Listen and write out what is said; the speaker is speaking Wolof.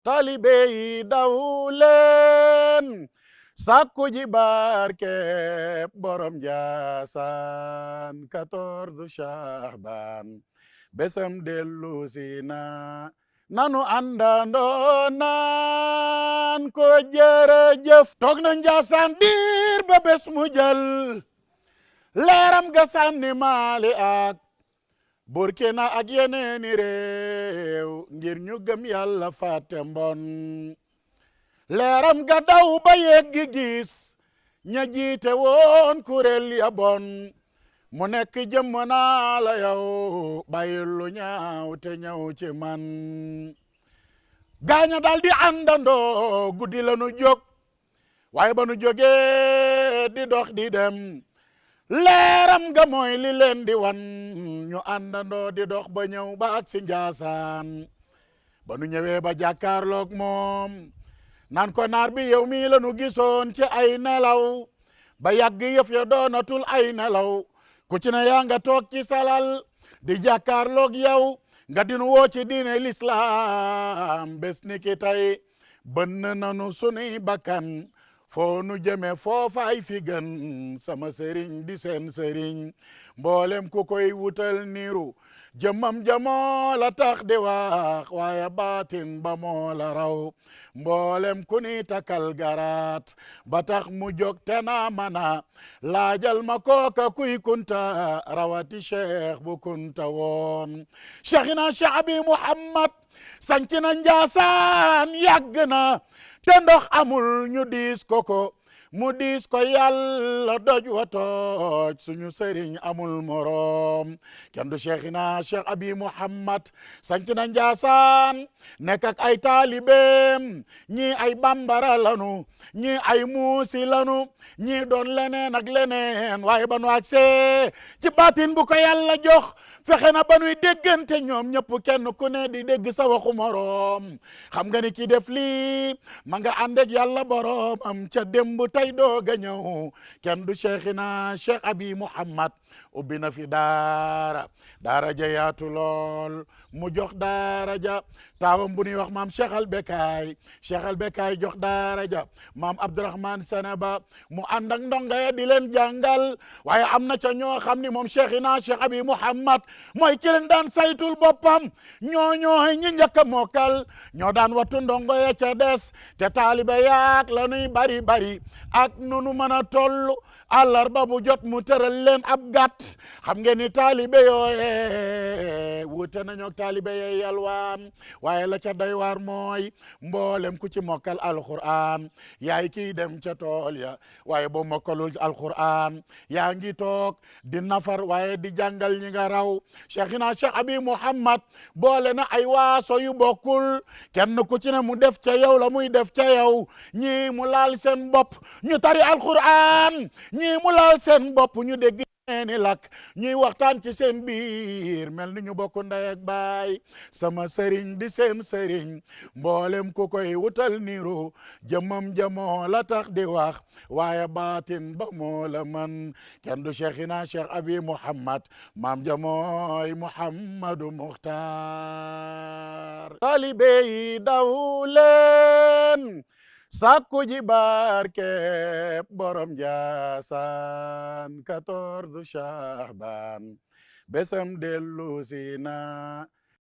taalibe yi daw leen sàkku ji barke borom Njaasaan 14 Shahban besam dellu si na nanu àndandoo naan ko jërëjëf toog na Njaasaan diir ba bés mu jël leeram ga sànni Maali ak Burkina ak yeneeni réew ngir ñu gëm yàlla fàtte mbon leeram ga daw ba yeggi gis ña jiite woon kuréel ya bon mu nekk jëmm naa la yow bàyyil lu ñaaw te ñëw ci man gaaña dal di àndandoo guddi la nu jóg waaye ba nu jógee di dox di dem leeram ga mooy li leen di wan ñu àndandoo di dox ba ñëw ba ak si Njaasaan ba nu ñëwee ba jàkkaarloog moom naan ko naar bi yow mii la nu gisoon ci ay nelaw ba yàgg yëf ya doonatul ay nelaw ku ci ne yaa nga toog ci salal di jàkkaarloog yow nga dinu woo ci diine lislaam bés ni ki tey bënn nanu sunuy bakkan foo nu jëme foofaay fi gën sama sëriñ di seen sëriñ mboolem ku koy wutal niru jëmmam jamoo la tax di wax waaye baatin ba moo la raw mboolem ku ni takal garaat ba tax mu jóg te naa mana laajal ma kooka kuy kunta rawati cheikh bu kunta woon cheikhina cheikh abi muhammad sanc na Njaasaan yàgg na te ndox amul ñu diis ko mu diis ko yàlla doj wa tooj suñu sëriñ amul morom kenn du cheikhina cheikh abi muhammad sanc na Njaasaan nekk ak ay taalibeem ñii ay bambara lanu ñii ay muusi lanu ñii doon leneen ak leneen waaye ba nu agsee ci baatin bu ko yàlla jox fexe na ba nuy déggante ñoom ñëpp kenn ku ne di dégg sa waxu moroom xam nga ni ki def lii ma nga ànd ak yàlla boroom am ca démb tey dooga ñëw kenn du cheikhina cheikh abi muhammad ubbi na fi daara ja yaatu lool mu jox daara ja taawam bu ñuy wax maam cheikh al bekaay jox daara ja maam abdourahman sanaba mu ànd ak ndonga ya di leen jàngal waaye am na ca ñoo xam ni moom cheikhina cheikh abi muhammad mooy ki leen daan saytul boppam ñooy ñi njëkk a mokkal ñoo daan wattu ndongo ya ca des te taalibe yaak la nuy bari ak nunu mën a toll àllarba bu jot mu tëral leen ab gàtt xam ngeen ni taalibe yooye wute nañoo taalibe yee yalwaan waaye la ca doy waar mooy mboolem ku ci mokkal alquran yaay kiy dem ca tool ya waaye boo mokkalul alquran yaa ngi toog di nafar waaye di jàngal ñi nga raw cheikhina cheikh abi muhammad boole na ay waaso yu bokkul kenn ku ci ne mu def ca yow la muy def ca yow ñii mu laal seen bopp ñu tari alquran ñii mu laal seen bopp ñu dégg ni lak ñuy waxtaan ci seen biir mel ni ñu bokk ndey ak baay sama sëriñ di seen sëriñ mboolem ku koy wutal niru jëmmam jamoo la tax di wax waaye baatin ba moo la man kenn du cheikhina cheikh abi muhammad maam jamooy muhammadu muxtaar taalibe yi daw leen sàkku ji barke borom Njaasaan 14 Shahban besam dellu si na